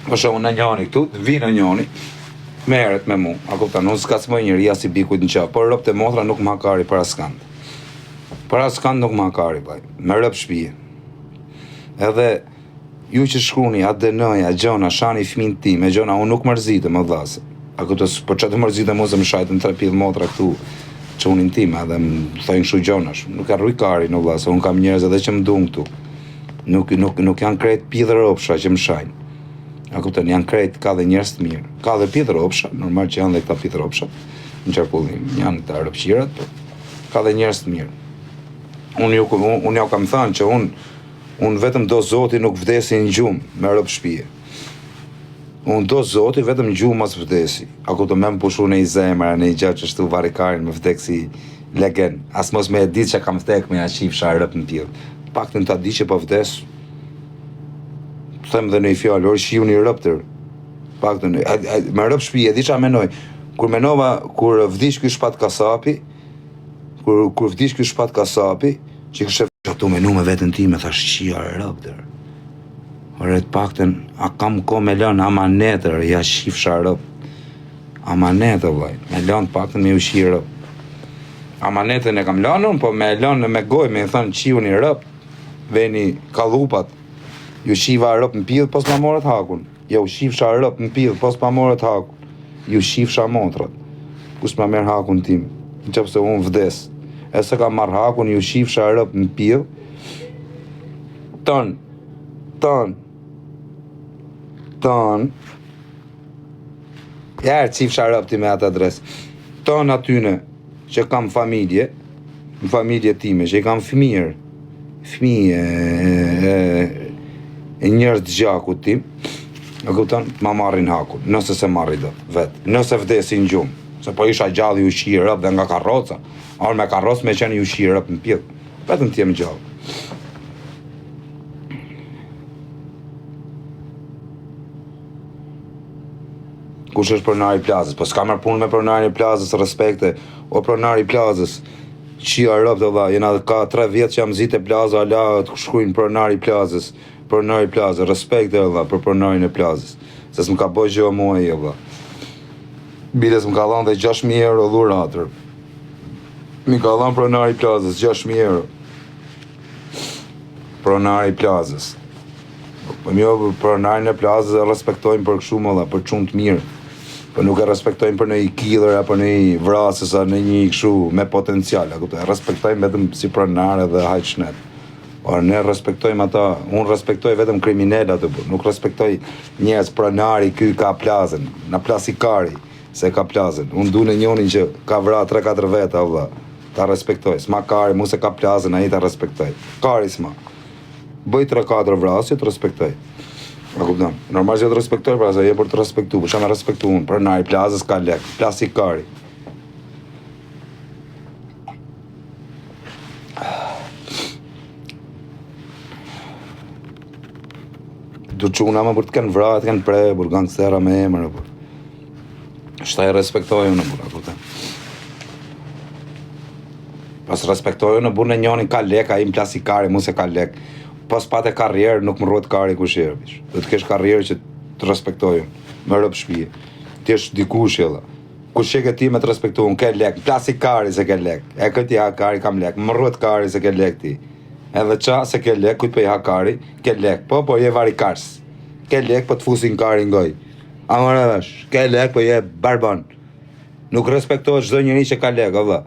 Për shembull në njoni këtu, vjen në njoni, merret me mu, a kupton, unë s'kacmoj njeri as i bi kujt në qafë, por robt e motra nuk më ha kari për askënd. Për askënd nuk më ha kari, vllai, me rob shpije. Edhe ju që shkruni ADN-ja, gjona, shani fëmijën tim, e gjona, unë nuk mërzitem, o vlla, se a kupton, po ça të mërzitem unë se më shajtën tre pidh motra këtu çunin tim, edhe më thojnë kështu gjonash. Nuk e rruj karin, o vlla, se unë kam njerëz edhe që më duan këtu. Nuk nuk nuk janë krejt pidh ropsha që më shajnë. A kupton, janë krejt, ka dhe njerëz të mirë. Ka dhe pidh ropsha, normal që janë dhe këta pidh ropsha në qarkullim, janë këta ropqirat, po ka dhe njerëz të mirë. Unë ju unë, unë jau kam thënë që unë unë vetëm do zoti nuk vdesi në gjumë me rob shtëpie. Unë do zoti vetëm në gjumë mos vdesi. A kupton me më pushu në i zemra, në i gjë që shtu varikarin më vdek si legen. As mos me e ditë që kam vdek me ja qifsha robt në pidh. Paktën ta di që po vdes. Them dhe në i fjalë, or qiu një rëptër. Paktën, me rob shtëpie, di çfarë menoj. Kur menova, kur vdiq ky Shpat Kasapi, kur kur vdiq ky Shpat Kasapi, që kishte tu menu me veten time, thash qia rëptër. Ore të paktën, a kam ko me lënë amanetër, ja qifsha robt. Amanet, o vllai, me lënë të paktën me ju qi robt. Amanetën e kam lënë unë, po me lënë me gojë, me i thënë qiuni robt, veni kallupat, ju qiva robt në pidh, po s'ma morët hakun. Ja u qifsha robt në pidh, po s'ma morët hakun. Ju qifsha motrat. Kush ma merr hakun tim? Në qoftë se unë vdes. E s'e kam marrë hakun, ju qifsha robt në pidh. Ton, ton, ton. Ja e qifsha robt me atë adresë. Ton atyne që kam familje, në familje time, që i kam fëmijër, fëmijë e, e, e njerëz të gjakut tim, e kupton, ma marrin hakun, nëse s'e marri dot, vetë, nëse vdesi në gjumë, se po isha gjallë ju qi robt dhe nga karroca, orë me karrocë me qenë ju qi robt në pidh, vetëm të jem gjallë. Kush është pronari i plazës? Po s'ka më punë me pronarin e plazës, respekte. O pronari i plazës. Qia robt valla, jena ka 3 vjet që jam zite plaza, ala të shkruajnë pronari i plazës. Pronari i plazës, respekte valla për pronarin e plazës. Se s'më ka bë gjë mua ai valla. Bile s'më ka dhënë dhe 6000 euro dhuratë. Mi ka dhënë pronari i plazës 6000 euro. Pronari i plazës. Po jo, pronarin e plazës e respektojmë për kështu më për çun të mirë. Po nuk e respektojmë për ndonjë killer apo ndonjë vrasës a ndonjë kështu me potencial, a kupton? E respektojmë vetëm si pronar edhe hajt shnet. Por ne respektojmë ata, unë respektoj vetëm kriminel atë burr, nuk respektoj njerëz pronari ky ka plazën, na plasi kari se ka plazën. Unë du në njonin që ka vra 3-4 veta, vlla. Ta respektoj. S'ma kari, mu se ka plazën, ai ta respektoj. Kari s'ma. Bëj 3-4 vrasje, të respektoj. A kupton? Normal që të respektoj, pra se je për të respektu, për çka me respektu unë, pronari i plazës ka lek, plasi kari. Du çuna më për të kanë vra, të kanë pre, për gangstera me emër, apo. Shta i respektoj unë, burra, kupton? Pas respektoj unë, burrë në njonin ka lek, ai më plasi kari, mu se ka lek. Pas pate karrierë, nuk më rruhet kari kush e bish. Do të kesh karrierë që të respektoj unë, me rob shpije. Ti jesh dikush edhe. Kush që ke ti me të respektu unë, ke lek, plasi kari se ke lek. E këtë ja kari kam lek, më rruhet kari se ke lek ti. Edhe qa se ke lek, kujt po i ha kari, ke lek, po po je varikars. Ke lek, po të fusin kari në gojë. A more vesh, ke lek, po je barbon. Nuk respektohet çdo njeri që ka lek, o vlla.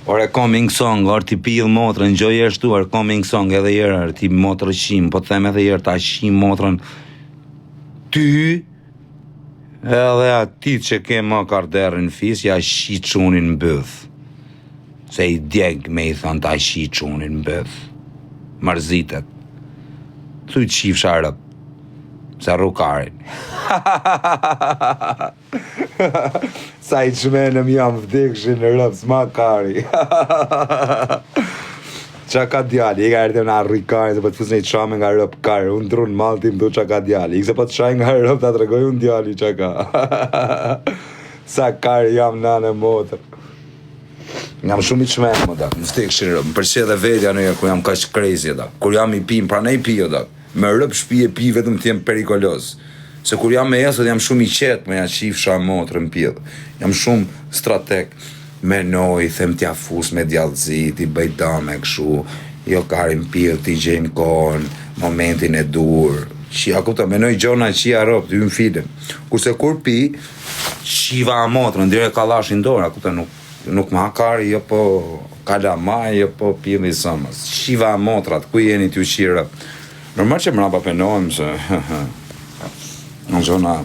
Ore coming song, or ti pill motrën, gjoj e shtuar coming song edhe herë, ti motrë qim, po të them edhe herë ta qim motrën. Ty edhe ati që ke më karderrin fis, ja qi çunin në byth. Se i djeg me i thënë ta qi çunin në byth. Mërzitet. Thuj të qifsha robt. Se rrukarin. Sa i çmenëm jam vdekshin në rob, s'ma kari. Qa ka djali, i ka erdhe në arri kari, se po të fus në i qame nga rob kari, unë drun mal ti më thu qa ka djali, ik se po të shaj nga rob, ta tregoj unë djali qa ka. Sa kari jam nanë e motër. Jam shumë i çmendur më dak, më vdekshin rob, më pëlqen edhe vetja ndonjëherë kur jam kaq crazy dak. Kur jam i pim, prandaj pi o dak. Me rob shtëpi e pi vetëm të jem perikoloz. Se kur jam me esët jam shumë i qetë, më ja qifsha motrën pjell. Jam shumë strateg. Menoj, them t'ja fus me djallëzi, t'i bëj dame kështu, jo karin pill, t'i gjejmë kohën, momentin e duhur. Qi, a kupton, menoj gjona qia rob, të hym film. Kurse kur pi, qiva motrën, dire kallashin dorë, a kupton, nuk Nuk ma kari, jo po kalamaj, jo po pilli zëmës. Shiva motrat, ku jeni t'ju qirë? Normal që mrapa penohem se... Në gjona...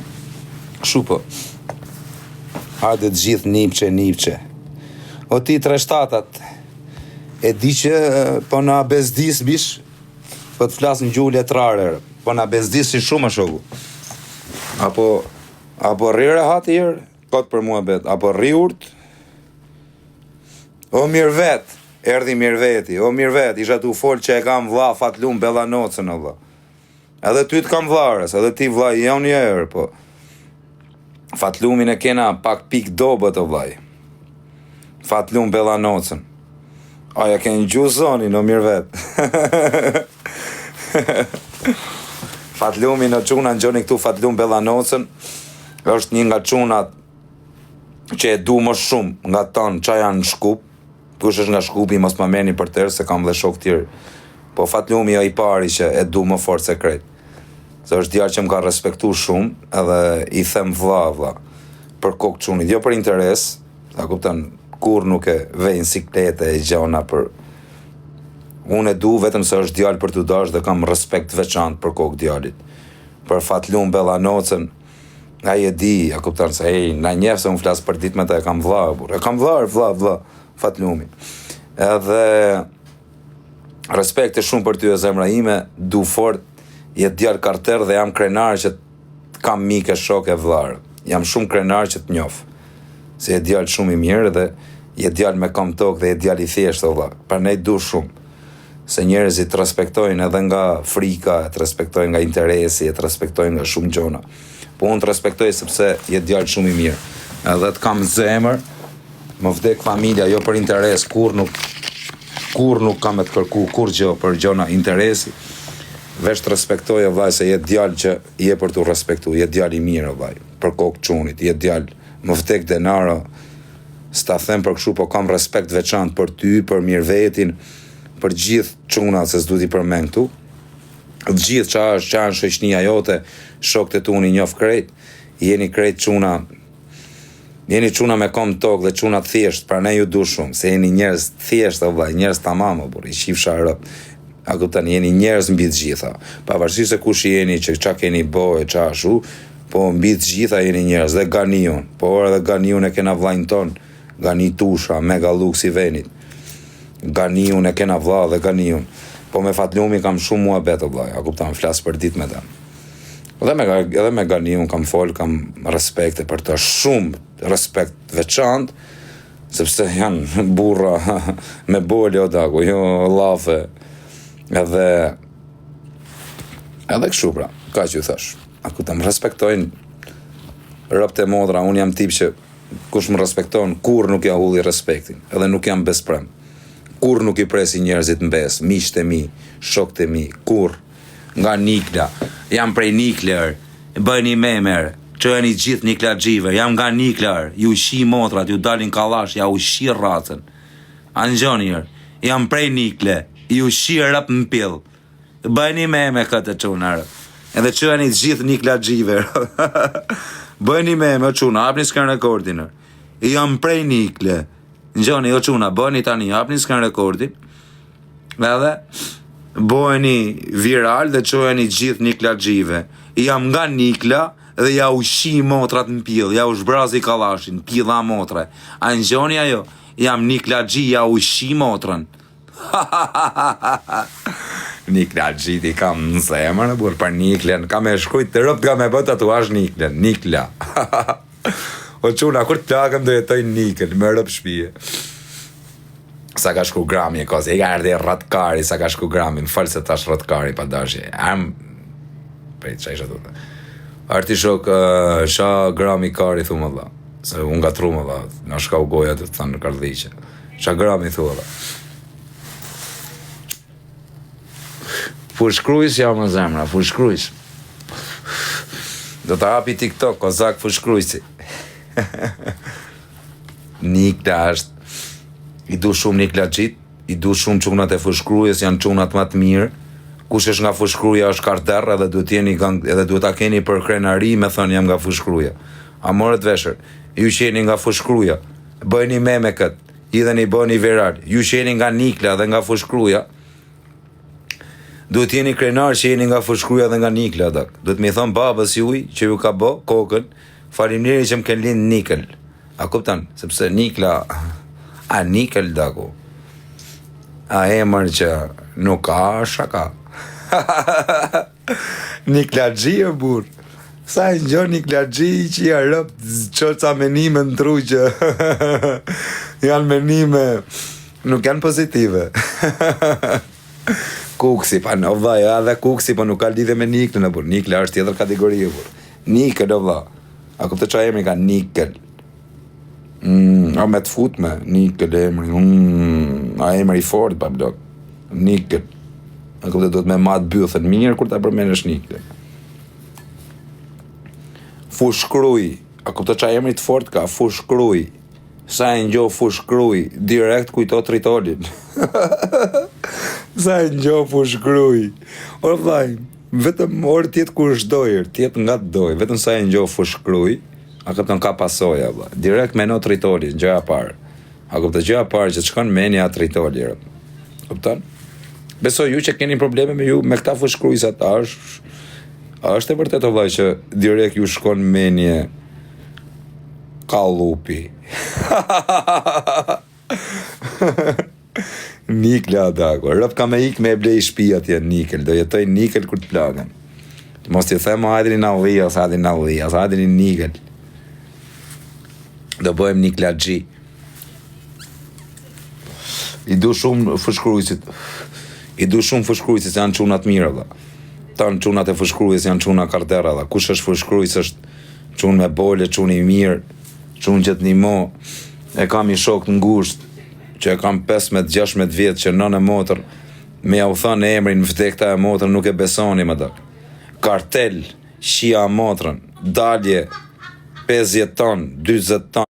Kështu po. Hajde të gjithë nipçe, nipçe. O ti tre shtatat. E di që po na bezdis, bish, po të flas në gjuhë letrare, po na bezdis si shumë, shoku. Apo, apo rri rehat i herë? Kot për muhabet, apo rri urt? O mirë vet, erdhi mirë veti, o mirë vet, isha tu fol që e kam vlla Fatlum Bellanocën o vlla. Edhe ty të kam vllarës, edhe ti vlla i janë një herë, po. Fatlumin e kena pak pik dobët o vllaj. Fatlum Bellanocën. A ja ke ngju zonin, o mirë vet. Fatlumin o çuna, ngjoni këtu Fatlum Bellanocën. Është një nga çunat që e du më shumë nga tanë ça janë në Shkup. Kush është nga Shkupi, mos më merrni për tërë, se kam dhe shok tjerë. Po Fatlumi o i pari që e du më fort se krejt. Se është djalë që më ka respektu shumë, edhe i them vlla, vlla, për kokë çunit, jo për interes, a kupton, kur nuk e vej në siklete e gjona për... Unë e du vetëm se është djalë për të dash dhe kam respekt veçantë për kokë djalit. Për Fatlum Bellanocën, ai e di, a kupton se ej, na njeh se unë flas për ditë me të, e kam vlla, burr. E kam vlla, vlla, vlla, Fatlumi. Edhe respekte shumë për ty e zemra ime, du fort, je djalë karter dhe jam krenar që të kam mik e shok e vllar. Jam shumë krenar që të njoh. Se je djalë shumë i mirë dhe je djalë me kom tokë dhe je djalë i thjeshtë o vlla. Prandaj du shumë. Se njerëzit të respektojnë edhe nga frika, të respektojnë nga interesi, të respektojnë nga shumë gjona. Po unë të respektoj sepse je djalë shumë i mirë. Edhe të kam zemër, më vdek familja, jo për interes, kur nuk kur nuk kam me të kërku kur gjë për gjona interesi. Veç të respektoj o vllai se je djalë që je për t'u respektu, je djalë i mirë o vllai, për kokë çunit, je djalë, më vdek denaro, S'ta them për kështu, po kam respekt veçantë për ty, për Mirvetin, për gjithë çunat se s'du t'i përmend këtu. Të gjithë ça është, ça janë shoqënia jote, shokët e tu unë i njoh krejt, jeni krejt çuna Jeni çuna me kom tok dhe çuna të thjeshtë, prandaj ju du shumë, se jeni njerëz të thjeshtë o vllai, njerëz tamam o burr, i qifsha rob. A kupton, jeni njerëz mbi të gjitha. Pavarësisht se kush jeni, që ça keni bo e ça ashtu, Po mbi të gjitha jeni njerëz dhe Ganiun, por edhe Ganiun e kena vllajin ton, Gani Tusha, mega lux i venit. Ganiun e kena vlla dhe Ganiun. Po me Fatlumin kam shumë muhabet o vllai, a kupton, flas për ditë me të. Dhe me edhe me Ganiun kam fol, kam respekte për të, shumë respekt të veçantë, sepse janë burra me bole o daku, jo llafe. Edhe edhe kështu pra, kaq ju thash. A kupton, më respektojnë robt e motra, unë jam tip që kush më respekton, kurrë nuk ja hulli respektin, edhe nuk jam besprem. Kurrë nuk i presi njerëzit në besë, miqtë e mi, shokët e mi, kurrë. Nga Nikla, jam prej Nikler, bëni memer, çojeni gjithë Niklaxhive, jam nga Niklar, ju qi motrat, ju dalin kallash, ja u qi rracën. A ngjoni herë, jam prej Nikle, ju qi rëp në pill. Bëni meme këtë çuna. Edhe çojeni të gjithë Niklaxhive. Bëni meme o çuna, hapni screen recordin. Jam prej Nikle. Ngjoni o çuna, bëni tani, hapni screen recordin. Edhe bëheni viral dhe çojeni gjithë Niklaxhive. Jam nga Nikla dhe ja u qi motrat në pill, ja u zbrazi kallashin, pilla motre. A ngjoni ajo? Jam Niklaxhi, ja u qi motrën. Niklaxhit i kam në zemër, burr, për Niklën, kam e shkrujt të robt kam e bë tatuazh Niklën, Nikla. o çuna, kur të plakem do jetoj në Nikël, me rob shpije. Sa ka shku grami e kosi, i ka erdhi rrotkari, sa ka shku grami, më fal se tash rrotkari pa dashje. Am, prej, ça isha të Arti shok, uh, sha grami kari, thu më dha. Se unë nga tru më dha, na shkau goja të thanë në kardhiqe. Shagrami thua dhe. Fushë-Krujës jam o zemra, Fushë-Krujës. Do të hapi TikTok, Kozak Fushë-Krujësi. Nikla është, i du shumë Niklaxhit, i du shumë çunat e Fushë-Krujës, janë çunat më të mirë. Kush është nga Fushë-Kruja është karderr edhe duhet jeni gang, edhe duhet ta keni për krenari me thënë jam nga Fushë-Kruja. A morët vesh? Ju që jeni nga Fushë-Kruja, bëjni meme këtë, hidheni bëni viral. Ju që jeni nga Nikla dhe nga Fushë-Kruja, duhet jeni krenar që jeni nga Fushë-Kruja dhe nga Nikla, dak. Duhet me i thënë babës juj që ju ka bë kokën, faleminderit që më ken lind Nikël. A kupton? Sepse Nikla, a Nikël daku. A emër që nuk ka shaka. Niklaxhi e burr. Sa e ngjo Niklaxhi që ja rëp ço ca menime në tru që janë menime nuk janë pozitive. Kuksi, pa në vlla, ja edhe Kuksi, po nuk ka lidhje me Niklën, e burr. Nikla është tjetër kategori e burr. Nikël, o vlla. A kupton çfarë emri ka Nikël? Mm, a me të futme, Nikël emri, mm, a emri i fort, pa blok. Nikël. A kupton duhet me mat bythën mirë kur ta përmenësh Nikël. Fushë-Krujë, a kupton çfarë emri të fort ka, Fushë-Krujë. Sa e ngjo Fushë-Krujë, direkt kujto tritolin. Sa e ngjo Fushë-Krujë. O vllai, vetëm orë të jetë kush dojër, të jetë nga të doj, vetëm sa e ngjo Fushë-Krujë, a kupton ka pasoja vlla. Direkt meno tritolin, gjëja e parë. A kupton gjëja e parë që të shkon mendja tritoli. rëp. Kupton? Besoj ju që keni probleme me ju me këta fushë-krujsat, a është a është e vërtetë o vllai që direkt ju shkon mendje Kallupi. Nikla dako. Rëp ka me ik me e blej shtëpi atje në Nikël. Do jetoj në Nikël kur të plakem. Mos t'i them hajdeni në Allia, ose hajdeni në Allia, ose hajdeni në Nikël. Do bëhem Niklaxhi. I du shumë fushë-krujësit. I du shumë fushë-krujësit se janë çuna të mirë valla. Tanë çunat e Fushë-Krujës janë çuna karderra valla. Kush është fushë-krujës është Çun me bole, çun i mirë, çun që të nimo, e kam një shok të ngushtë, që e kam 15-16 vjet që nënë e motër, me jau thënë emrin më vdekta e motrën nuk e besoni më dok. Kartel, shia motrën, dalje, 50 ton, 40 ton.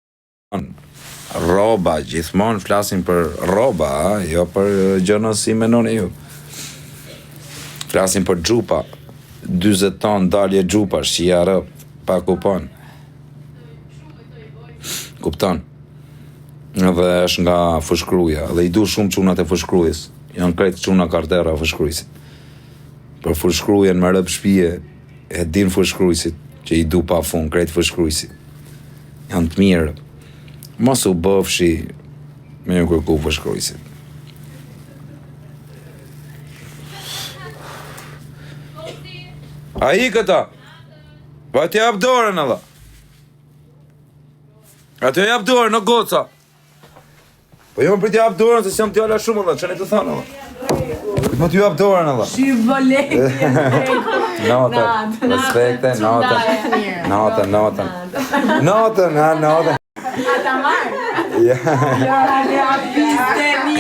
Rroba, gjithmonë flasim për rroba, a, jo për gjëna si menoni ju. Flasim për xhupa, 40 ton dalje xhupa, shia rëp, pa kupon. Kupton? Dhe është nga Fushë-Kruja, dhe i du shumë çunat e Fushë-Krujës. Janë krejt çuna kartera Fushë-Krujësit. Për Fushë-Krujën me rëp shpije, e din Fushë-Krujësit, që i du pa fund, krejt Fushë-Krujësit. Janë të mirë. Mos u bëfshi me ju kërku Fushë-Krujësit. A i këta? Pa t'ja jap dorën, alla. A t'ja jap dorën, në goca. Po jo, më prit t'ja jap dorën, se s'jam djala shumë, alla, që ne të thanë, alla. Po t'ju jap dorën, alla. Shivolek. Natën, respekte, natën, natën, natën. Natën, ha, natën. A ta marr? Ja.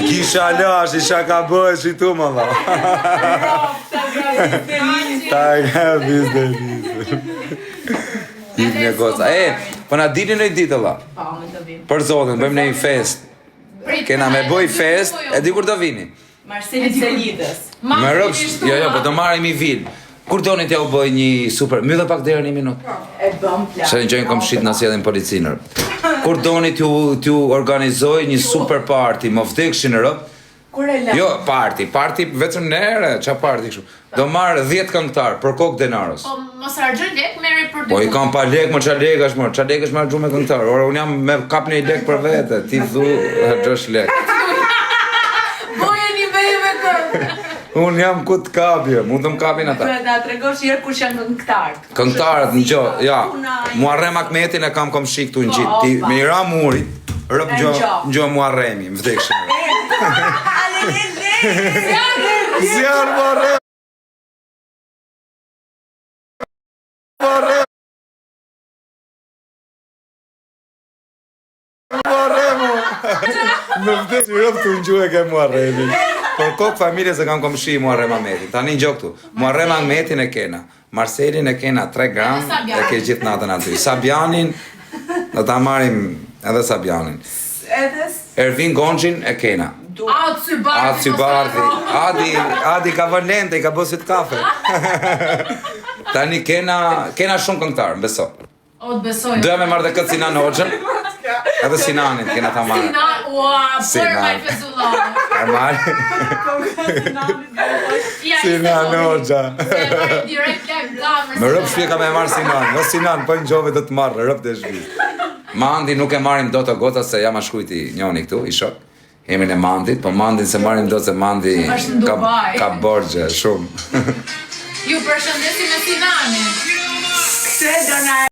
Kisha lash, isha ka bëhe si tu, më dha. Ta ka bizne, Ik një goca. E, po na dilni në një ditë, alla. Po, me të vim. Për zotin, bëjmë në një fest. Kena me bëj fest, e di kur do vini. Marceli Selidës. Me rëpsh, jo, jo, po do marrim i vil. Kur doni t'ja u bëj një super, mbyllë pak derën një minutë. E bëm plan. Se ngjojnë komshit na sjellin policinë. Kur doni t'ju t'ju organizoj një super party, më vdekshin rëp. Kur e lëm? Jo, party, party vetëm në erë, ça party kështu. Do marr 10 këngëtar për kokë Denaros. Po mos harxhoj lek, merri për dy. Po i kam pa lek, më ça lek është më, ça lek është më harxhu me këngëtar. Ora un jam me kap një lek për vete, ti thu harxhosh lek. Bojeni bëje me këngë. Un jam ku të kapje, mund të më kapin ata. Duhet na tregosh një herë kush janë këngëtarët. Këngëtarët në gjo, ja. Muharrem Akmetin e kam komshi këtu në gjitë. Ti me i ra murit, rëp gjo, gjo Muharremi, më vdekshin. Zjarr Muharrem. Muharrem. Muharrem. Më vdes i rob të ngjue ke Muharremin. Por kokë familje se kam komshi Muharrem Ahmetin. Tani ngjo këtu. Muharrem Ahmetin e kena. Marcelin e kena 3 gram Edhe Sabianin. e ke gjithë natën aty. Sabianin do ta marrim edhe Sabianin. Edhe Ervin Gonxhin e kena. Atë sy bardhi. Adi Bardhi. Adi, Adi ka vënë lente, i ka bërë syt kafe. Tani kena kena shumë këngëtar, beso. O të besoj. Doja me marrë dhe këtë Sinan Hoxhën. Edhe Sinanin kena ta marrë. Sinan, ua, për Sinan. my Fezullah. E marrë Ja, Sinan Hoxha. Se e marrim direkt live gamër. Më rëp shtëpi ka me marrë Sinan. O Sinan, po ngjove do të marr, rëp të shtëpi. Mandi nuk e marrim dot o goca se jam ashkujti njoni këtu, i shok. Emrin e Mandit, po Mandin se marrim dot se Mandi Është në ka Dubai. ka borxhe shumë. Ju përshëndesim me Sinanin. Këtë do na.